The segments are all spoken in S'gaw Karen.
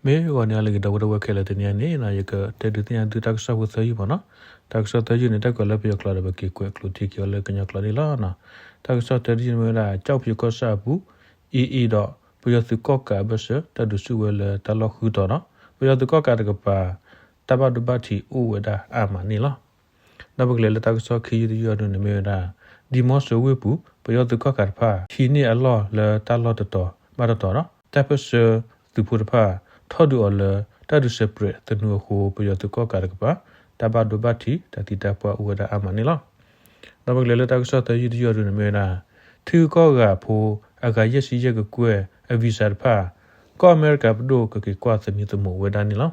မ့ၢ်ဂီၤန့ၣ်လၢအဂ့ၤ ဒီပုၢ်ဝဲၢ်ခဲလၢာ်, တနံၤအံၤန့ၣ် ယကတဲဒုးသ့ၣ်ညါသုတၢ်ကစီၣ်ဖိသၢယုၢ်မ့ၢ်နီၤ. တၢ်ကစီၣ်သၢယုၢ်န့ၣ် တၢ်ကွဲးလၢပယီၤကျိာ်ဒီး ပက့ၤကွဲးကျိးထံက့ၤအီၤလၢကညီကျိာ်န့ၣ်လီၤ. တၢ်ကစီၣ်တၢယုၢ်န့ၣ်မ့ၢ်ဝဲဒၣ် ကၠီၣ်ဖံးကီၢ်ဆၣ်အပူၤ အ့အ့ဒီး ပယီၤသုးကီၣ်ကးအဘၢၣ်စၢၤ တၢ်ဒုးဆူၣ်ဝဲလၢတၢ်လီၢ်ဃုတီၤဒီး ပယီၤသုးကီၣ်ကးတကပၤ တၢ်ဘၣ်ဒိဘၣ်ထံးအိၣ်ဝဲဒၣ်အါမးန့ၣ်လီၤ. ဒီးပကလဲၤလၢတၢ်ကစီၣ်ခံယုၢ်တယုၢ်အံၤန့ၣ်မ့ၢ်ဝဲဒၣ် ဒံမီစိၤဝ့ၢ်ပူၤ ပယီၤသုးကီၣ်ကးတဖၣ် ဟံးန့ၢ်အလီၢ်လၢတၢ်လီၢ်တတီၤဘၣ်တတီၤဒီး တၢ်ပၢၢ်ဆၢသုးဖိတဖၣ် ထီၣ်ဒုးအီၤလၢတၢ်ဒုးစဲးပြဲးသနူအဃိ ပယီၤသုးကီၣ်ကးတကပၤ တၢ်ဘၣ်ဒိဘၣ်ထံး တၢ်သံတၢ်ပှၢ်အိၣ်ဝဲဒၣ်အါမးန့ၣ်လီၤ. ဒီးပကလဲၤလၢတၢ်ကစီၣ်သၢယုၢ်တယုၢ်အံၤန့ၣ်မ့ၢ်ဝဲဒၣ် ထံဂုၤကီၢ်ဂၤဖိ အဂၤယဲၢ်ဆံယဲၢ်ကကွဲၢ်အ visa တဖၣ် ကီၢ်အမဲရကၤပဒိၣ်ကက့ၤကွၢ်သမံသမိးဝဲဒၣ်န့ၣ်လီၤ.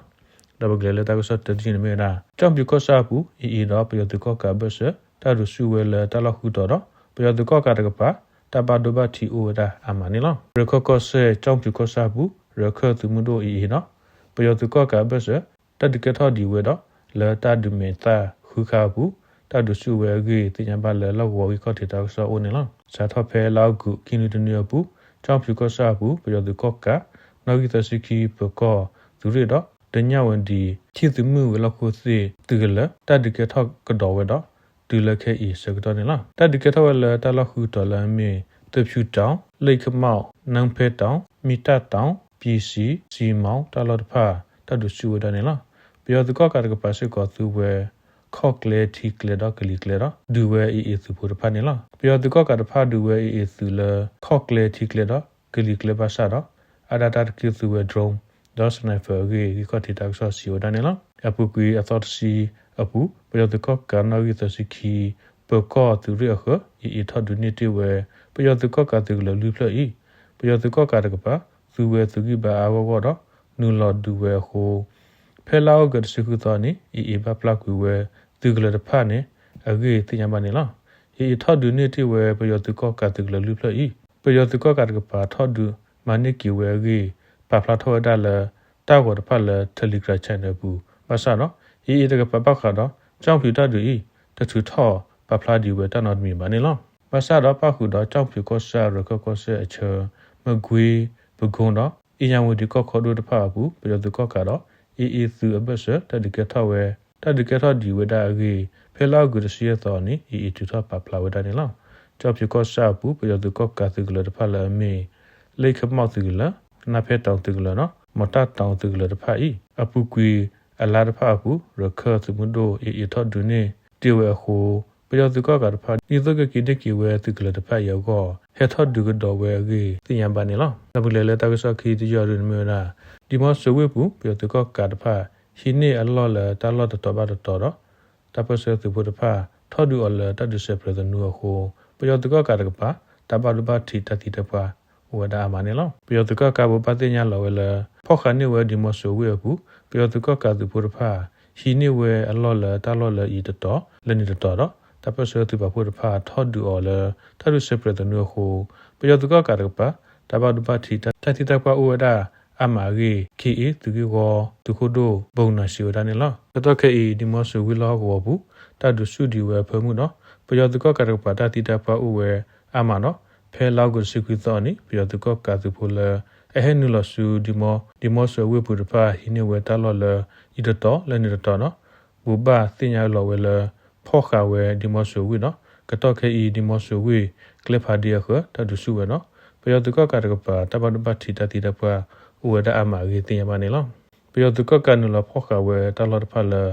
ဒီးပကလဲၤလၢတၢ်ကစီၣ်တၢတယုၢ်န့ၣ်မ့ၢ်ဝဲဒၣ် ကၠီၣ်ဖံးကီၢ်ဆၣ်အပူၤ အ့အ့ဒီး ပယီၤသုးကီၣ်ကးအဘၢၣ်စၢၤ တၢ်ဒုးဆူၣ်ဝဲလၢတၢ်လီၢ်ဃုတီၤဒီး ပယီၤသုးကီၣ်ကးတကပၤ တၢ်ဘၣ်ဒိဘၣ်ထံးအိၣ်ဝဲဒၣ်အါမးန့ၣ်လီၤ. ရခၢၣ်ကီၢ်စဲၣ် ကၠီၣ်ဖံးကီၢ်ဆၣ်အပူၤ ရခၢၣ်သုးမုၢ်ဒိၣ်အ့အ့ဒီး ပယီၤသုးကီၣ်ကးအဘၢၣ်စၢၤ တၢ်ဒုးကဲထီၣ်ဒံးဝဲဒီး လၢတၢ်ဒုးမဲာ်သၣ်ဃုခါအပူၤ တၢ်ဒုးဆူၣ်ဝဲအဂ့ၢ် သ့ၣ်ညါဘၣ်လၢလီၢ်ကဝီၤဂံၢ်ခီၣ်ထံးတၢ်ကစီၣ်အအိၣ်န့ၣ်လီၤ. စးထီၣ်ဖဲလါအီကူး ခံနွံတနွံအပူၤ ကၠီၣ်ဖံးကီၢ်ဆၣ်အပူၤ ပယီၤသုးကီၣ်ကး နီၣ်ဂံၢ်သၢဆံခံ ပၢၤကီၢ်သုးရ့ၣ်ဒီး တညၣ်ဝဲဒံ ထံၣ်သုးမုၢ်ဝဲၤလီၢ်ခိၣ်သ့ၣ်သုးကလၢၤ တၢ်ဒုးကဲထီၣ်ကဒီးဝဲဒီး တုၤလၢခဲအံၤဆၢကတီၢ်န့ၣ်လီၤ. တၢ်ဒုးကဲထီၣ်ဝဲလၢတၢ်လီၢ်ဃုတီၤလၢအမ့ၢ် သဖၠူၣ်တီၣ်, လ့ၣ်ခမီၣ်, နၢဖဲတီၣ်, မံတၢ်တီၣ်, ပံၤစံ, စံမီၣ် တၢ်လီၢ်တဖၣ် တၢ်ဒုးဆူၣ်ဝဲဒၣ်န့ၣ်လီၤ. ပယီၤသုးကီၣ်ကးတကပၤစ့ၢ်ကီး သူဝဲခီၣ်ကျဲထံကျဲဒီးကလံၤကျဲဒီး ဒုးဝဲအ့အ့သုးဖိတဖၣ်န့ၣ်လီၤ. ပယီၤသုးကီၣ်ကးတဖၣ်ဒုးဝဲအ့အ့သုးလၢ ခီၣ်ကျဲထံကျဲဒီးကလံၤကျဲဘၣ်ဆၣ်ဒီး အါဒၣ်တၢ်တက့ၢ်သူဝဲ drone ဒီး sniper အဂ့ၢ် ဂံၢ်ခီၣ်ထံးတၢ်ကစီၣ်စံးဝဲဒၣ်န့ၣ်လီၤ. အပူၤကွံာ်အသီတဆံအပူၤ ပယီၤသုးကီၣ်ကးနီၣ်ဂံၢ်သၢဆံခံ ပၢၤကီၢ်သုးရ့ၣ်အဃၢၤ အ့အ့ထီၣ်ဒုးန့ၢ်တ့ၢ်ဝဲ ပယီၤသုးကီၣ်ကးသုးကလၢၤလွံၢ်ဖျၢၣ်အံၤ ပယီၤသုးကီၣ်ကးတကပၤ သူဝဲသုးဂံၢ်ဘါအါဂီၢ်ဂီၢ်ဒီး နုာ်လီၤဒုးဝဲအဃိ ဖဲလါအီကူးတဆံဃုသီန့ၣ် အ့အ့ဘၣ်ပျၢ်ကွံာ်ဝဲသုးကလၢၤတဖၣ်န့ၣ် အဂ့ၢ်သ့ၣ်ညါဘၣ်န့ၣ်လီၤ. အ့အ့ထီၣ်ဒုးန့ၢ်တ့ၢ်ဝဲ ပယီၤသုးကီၣ်ကးသုးကလၢၤလွံၢ်ဖျၢၣ်အံၤ ပယီၤသုးကီၣ်ကးတကပၤထီၣ်ဒုးမၤန့ၢ်က့ၤဝဲအဂ့ၢ် ပာ်ဖျါထီၣ်ဝဲဒၣ်လၢ တၢ်ဂီၤတဖၣ်လၢ Telegram channel အပူၤ ဘၣ်ဆၣ်ဒီး အ့အ့တကပၤဘၣ်ဃးဒီး ကၠီၣ်ဖံးတၢ်ဒုးအံၤ တထုးထီၣ်ပာ်ဖျါဒံးဝဲတၢ်နီတမံၤဘၣ်န့ၣ်လီၤ. ဘၣ်ဆၣ်ဒီးပၣ်ဃုာ်ဒီး ကၠီၣ်ဖံးကီၢ်ဆၣ် ရခၢၣ်ကီၢ်စဲၣ်အဆၢ မကွ့ ပကိဒီး အ့ၣ်ညါဝတံၤကီၢ်ခီဒိၣ်တဖၣ်အပူၤ ပယီၤသုးကီၣ်ကးဒီး အ့အ့သုးအဘၢၣ်စၢၤ တၢ်ဒုးကဲထီၣ်ဝဲ တၢ်ဒုးကဲထီၣ်ဒံးဝဲဒၣ်အဂ့ၢ် ဖဲလါအီကူးတဆံယဲၢ်သီန့ၣ် အ့အ့ထုးထီၣ်ပာ်ဖျါဝဲဒၣ်န့ၣ်လီၤ. ကၠီၣ်ဖံးကီၢ်ဆၣ်အပူၤ ပယီၤသုးကီၣ်ကးသုးကလၢၤတဖၣ်လၢအမ့ၢ် လ့ၣ်ခမီၣ်သုးကလၢၤ, နၢဖဲတီၣ်သုးကလၢၤဒီး မီၢ်တၢ်တီၣ်သုးကလၢၤတဖၣ်အံၤ အပူၤကွံာ်အလါတဖၣ်အပူၤ ရခၢၣ်သုးမုၢ်ဒိၣ် အ့အ့ထီၣ်ဒုးန့ၢ်တ့ၢ်ဝဲအဃိ ပယီၤသုးကီၣ်ကးတဖၣ် ဒ်သိးကက့ၤန့ၢ်က့ၤဝဲသုးကလၢၤတဖၣ်အံၤအဂီၢ် ဟဲထီၣ်ဒုးကဒီးဝဲအဂ့ၢ် သ့ၣ်ညါဘၣ်န့ၣ်လီၤ. ဒီးပကလဲၤလၢတၢ်ကစီၣ်ခံတယုၢ်အံၤန့ၣ်မ့ၢ်ဝဲဒၣ် ဒံမီစိၤဝ့ၢ်ပူၤ ပယီၤသုးကီၣ်ကးတဖၣ် ဟံးန့ၢ်အလီၢ်လၢတၢ်လီၢ်တတီၤဘၣ်တတီၤဒီး တၢ်ပၢၢ်ဆၢသုးဖိတဖၣ် ထီၣ်ဒုးအီၤလၢတၢ်ဒုးစဲးပြဲးသနူအဃိ ပယီၤသုးကီၣ်ကးတကပၤ တၢ်ဘၣ်ဒိဘၣ်ထံးတၢ်သံတၢ်ပှၢ်အိၣ်ဝဲဒၣ်အါမးန့ၣ်လီၤ. ပယီၤသုးကီၣ်ကးဘိးဘၣ်သ့ၣ်ညါလီၤဝဲလၢ ဖီၣ်ဃာ်န့ၢ်ဝဲဒံမီစိၤဝ့ၢ်အပူၤ ပယီၤသုးကီၣ်ကးသုးဖိတဖၣ် ဟံးန့ၢ်ဝဲအလီၢ်လၢတၢ်လီၢ်လၢအံၤတတီၤ လၢန့ၣ်တတီၤဒီး တၢ်ပၢၢ်ဆၢသုးပာ်ဖှိၣ်တဖၣ်ထီၣ်ဒုးအီၤလၢ တၢ်ဒုးစဲးပြဲးသနူအဃိ ပယီၤသုးကီၣ်ကးတကပၤ တၢ်ဘၣ်ဒိဘၣ်ထံးတၢ်သံတၢ်ပှၢ်အိၣ်ဝဲဒၣ်အါမးအဂ့ၢ် ခ့အ့သုးဂ့ၢ်ဝီသုးခိၣ်ဒိၣ် ဘိၣ်နၢ်စံးဝဲဒၣ်န့ၣ်လီၤ. ကတီၢ်ခဲအံၤ ဒံမီစိၤဝ့ၢ်လီၢ်ဟီၣ်ကဝီၤပူၤ တၢ်ဒုးဆူၣ်ဒံးဝဲအဖၢမုၢ်ဒီး ပယီၤသုးကီၣ်ကးတကပၤတၢ်သံတၢ်ပှၢ်အိၣ်ဝဲအါမးဒီး ဖဲလါအီကူးတဆံခွံသီအနံၤ ပယီၤသုးကီၣ်ကးသုးဖိလၢ အဟဲနုာ်လီၤဆူ ဒံမီစိၤဝ့ၢ်ပူၤတဖၣ် ဟံးန့ၢ်ဝဲတၢ်လီၢ်လၢအံၤတတီၤ လၢန့ၣ်တတီၤဒီး ဘိးဘၣ်သ့ၣ်ညါလီၤဝဲလၢ ဖီၣ်ဃာ်ဝဲဒံမီစိၤဝ့ၢ်ဒီး ကတီၢ်ခဲအံၤ ဒံမီစိၤဝ့ၢ်ကျဲဖးဒ့အဃၢၤ တၢ်ဒုးဆူၣ်ဝဲဒီး ပယီၤသုးကီၣ်ကးတကပၤ တၢ်ဘၣ်ဒိဘၣ်ထံးတၢ်သံတၢ်ပှၢ်အိၣ်ဝဲဒၣ်အါမးအဂ့ၢ် သ့ၣ်ညါဘၣ်န့ၣ်လီၤ. ပယီၤသုးကီၣ်ကးနုာ်လီၤဖီၣ်ဃာ်ဝဲတၢ်လီၢ်တဖၣ်လၢ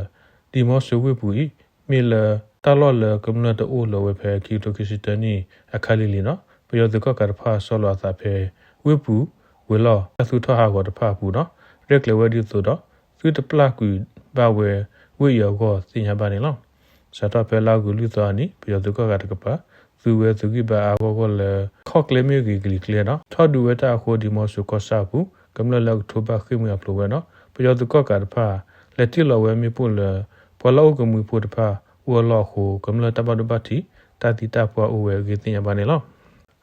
ဒံမီစိၤဝ့ၢ်ပူၤအံၤ မ့ၢ်လၢတၢ်လီၢ်လၢကမျၢၢ်တအိၣ်လၢၤဝဲဖဲ ခံကထိခံဆံတၢနံၣ်အခါလံၤလံၤဒီး ပယီၤသုးကီၣ်ကးတဖၣ်ဆီလီၤအသးဖဲ ဝ့ၢ်ပူၤဝဲၤလီၢ် တၢ်သူၣ်ထီၣ်ဟးဂီၤတဖၣ်အပူၤဒီး ရဲၣ်ကျဲၤဝဲဒ်သိးဒီး သုတပျၢ်ကွံာ်ဘၣ်ဝဲဝ့ၢ်အံၤအဂီၢ် သ့ၣ်ညါဘၣ်န့ၣ်လီၤ. စးထီၣ်ဖဲလါအီကူးလွံၢ်သီအနံၤ ပယီၤသုးကီၣ်ကးတကပၤ သူဝဲသုးဂံၢ်ဘါအါဂီၢ်ဂီၢ်လၢ ခီၣ်ကျဲမ့ၢ်ဂ့ၤကလံၤကျဲဒီး ထီၣ်ဒုးဝဲတၢ်အဃိ ဒံမီစိၤကီၢ်ဆၣ်အပူၤ ကမျၢၢ်လၢအကထိဘၣ်ဃ့ၢ်မှံဟးဖျိးဝဲဒီး ပယီၤသုးကီၣ်ကးတဖၣ် လဲၤတ့ၢ်လီၤဝဲမ့ၣ်ပိၢ်လၢ ပှၤလီၢ်အိၣ်ကမှံဖိတဖၣ်အိၣ်အလီၢ်အဃိ ကမျၢၢ်တၢ်ဘၣ်ဒိဘၣ်ထံး တၢ်သံတၢ်ပှၢ်အိၣ်ဝဲအဂ့ၢ်သ့ၣ်ညါဘၣ်န့ၣ်လီၤ.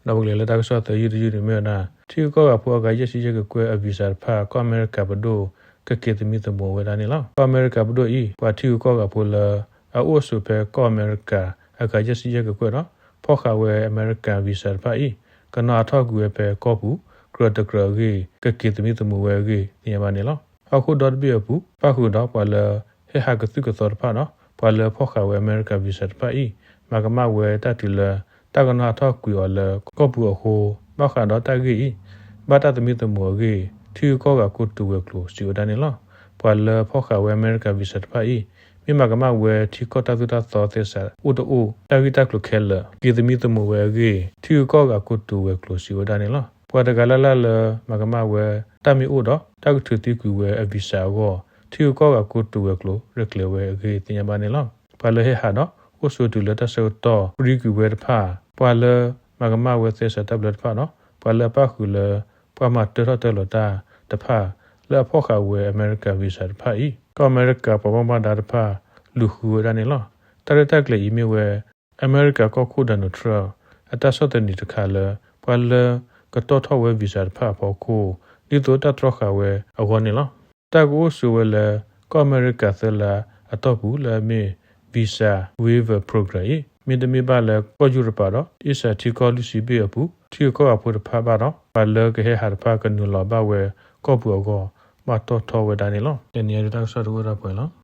ဒီးပကလဲၤလၢတၢ်ကစီၣ်သၢယုၢ်တယုၢ်န့ၣ်မ့ၢ်ဝဲဒၣ် ထံဂုၤကီၢ်ဂၤဖိအဂၤယဲၢ်ဆံယဲၢ်ကကွဲၢ်အ visa တဖၣ် ကီၢ်အမဲရကၤပဒိၣ် ကက့ၤသမံသမိးဝဲဒၣ်န့ၣ်လီၤ. ကီၢ်အမဲရကၤပဒိၣ်အံၤ ပှၤထံဂုၤကီၢ်ဂၤဖိလၢ အအိၣ်ဆိးဖဲကီၢ်အမဲရကၤ အဂၤယဲၢ်ဆံယဲၢ်ကကွဲၢ်ဒီး ဖီၣ်ဃာ်ဝဲအမဲရကၤ visa တဖၣ်အံၤ ကနီၤအထီၣ်ကွံာ်ဝဲဖဲကီၢ်ပူၤ ကြၢးတကြၢးအဂ့ၢ် ကက့ၤသမံသမိးဝဲအဂ့ၢ် သ့ၣ်ညါဘၣ်န့ၣ်လီၤ. ဟီၣ်ခိၣ်ဒီတဘ့ၣ်အပူၤ ပၣ်ဃုာ်ဒီးပှၤလၢ ဟဲဟးကသုၣ်ကသီတဖၣ်ဒီး ပှၤလၢဖီၣ်ဃာ်ဝဲအမဲရကၤ visa တဖၣ်အံၤ မၤကမၣ်ဝဲတၢ်တုၤလၢ တၢ်ကနီၣ်ထီၣ်ကွံာ်အီၤလၢကီၢ်ပူၤအဃိ ဘၣ်ဃးဒီးတၢ်ဂ့ၢ်အံၤ ဘၣ်တၢ်သမံသမိးအဂ့ၢ် ထံဂုၤကီၢ်ဂၤကိတိာ်ဝဲၤကျိၤ စံးဝဲဒၣ်န့ၣ်လီၤ. ပှၤလၢဖီၣ်ဃာ်ဝဲအမဲရကၤ visa တဖၣ်အံၤ မ့ၢ်မၤကမၣ်ဝဲထံကီၢ်တၢ်သိၣ်တၢ်သီသဲစးအိၣ်တအိၣ် တၢ်ဂ့ၢ်တၢ်ကျိၤခဲလၢာ် က့ၤသမံသမိးဝဲအဂ့ၢ် ထံဂုၤကီၢ်ဂၤကိတိာ်ဝဲၤကျိၤ စံးဝဲဒၣ်န့ၣ်လီၤ. ပှၤတဂၤလၢ်လၢ်လၢမၤကမၣ်ဝဲ တၢ်မ့ၢ်အိၣ်ဒီး တၢ်ကထုးသံကွံာ်ဝဲအ visa အဂီၢ် ထံဂုၤကီၢ်ဂၤကိတိာ်ဝဲၤကျိၤ ရဲၣ်ကျဲၤဝဲအဂ့ၢ် သ့ၣ်ညါဘၣ်န့ၣ်လီၤ. ပှၤလၢဟဲဟးဒီး အိၣ်ဆိးတုၤလၢတၢ်ဆၢကတီၢ် ပြံကွံာ်ဝဲတဖၣ်, ပှၤလၢမၤကမၣ်ဝဲသဲစးတၢ်ဘျၢတဖၣ်ဒီး ပှၤလၢအပၣ်ဃုာ်လၢ ပှၤမၤတၢထီၣ်တၢလီၤတၢ်တဖၣ် လၢအဖီၣ်ဃာ်ဝဲအမဲရကၤ visa တဖၣ်အံၤ ကီၢ်အမဲရကၤပှၤဘၣ်မူဘၣ်ဒါတဖၣ် လူၤဃုဝဲဒၣ်န့ၣ်လီၤ. တၢ်ရဲၣ်တၢ်ကျဲၤအံၤမ့ၢ်ဝဲ အမဲရကၤကီၢ်ခိၣ် Donald Trump အတၢ်ဆီၣ်သနံးတခါလၢ ပှၤလၢကတီၣ်ထီၣ်ဝဲ visa တဖၣ်အဖီခိၣ် ဒ်သိးတၢ်တြီဃာ်ဝဲအဂီၢ်န့ၣ်လီၤ. တၢ်ကအိၣ်ဆိးဝဲလၢ ကီၢ်အမဲရကၤသၢလါအတီၢ်ပူၤလၢအမ့ၢ် Visa Waiver Program အံၤ မ့တမ့ၢ်ဘၣ်လၢကီၢ်ယူရပၤဒီး အ့ၡၢၣ်ထံကီၢ်လွံၢ်ဆံဘ့ၣ်အပူၤ ထံဂုၤကီၢ်ဂၤဖိတဖၣ်ဘၣ်ဒီး ပှၤလၢကဟဲဟးတဖၣ်ကနုာ်လီၤဘၣ်ဝဲကီၢ်ပူၤအဂီၢ် ဘၣ်တီၣ်ထီဝဲဒၣ်န့ၣ်လီၤ. တနံၤအံၤတၢ်ကစီၣ်တအိၣ်ဒီးပှဲၤလီၤ.